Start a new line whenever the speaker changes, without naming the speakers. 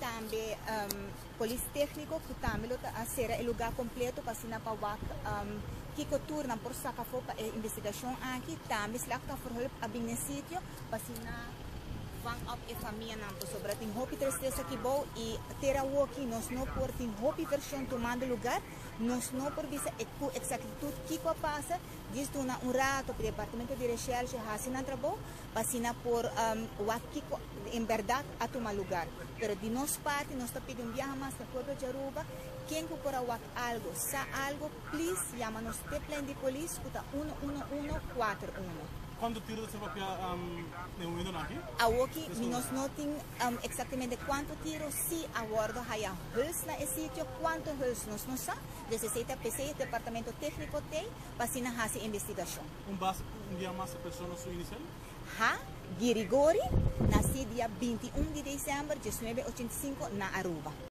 Tambe polis tékniko ku tambe lo ta a sera e lugá kompleto pa asina pa wak kiko tur nan por saka afó pa e investigashon aki. Tambe slachtofferhulp a bin na e sitio pa asina vang op e famianan pasobra tin hopi tristesa aki bou i ter awoki nos no por tin hopi vershon tumando lugar. Nos no por bisa e ku eksaktitut kiko a pasa. Djis duna un rato pa departamento di reshershe hasi nan trabou pa asina por wak kiko en berdad a tuma lugar. Pero di nos parti nos ta pidi un biaha mas na pueblo di Aruba, ken ku por a wak algo, sa algo, please yama nos tiplijn di polis ku ta 11141.
Cuanto tiro ta ser papia den momentonan aki?
Awoki mi nos no tin exactamente cuanto tiro, si a wordo haya huls na e sitio, cuanto huls nos no sa, dus esey ta p'esey e departamento tecnico t'ey pa asina haci investigacion.
Un base un dia mas e persona su inicial?
Ha. Girigori, nací dia 21 di december 1985 na Aruba.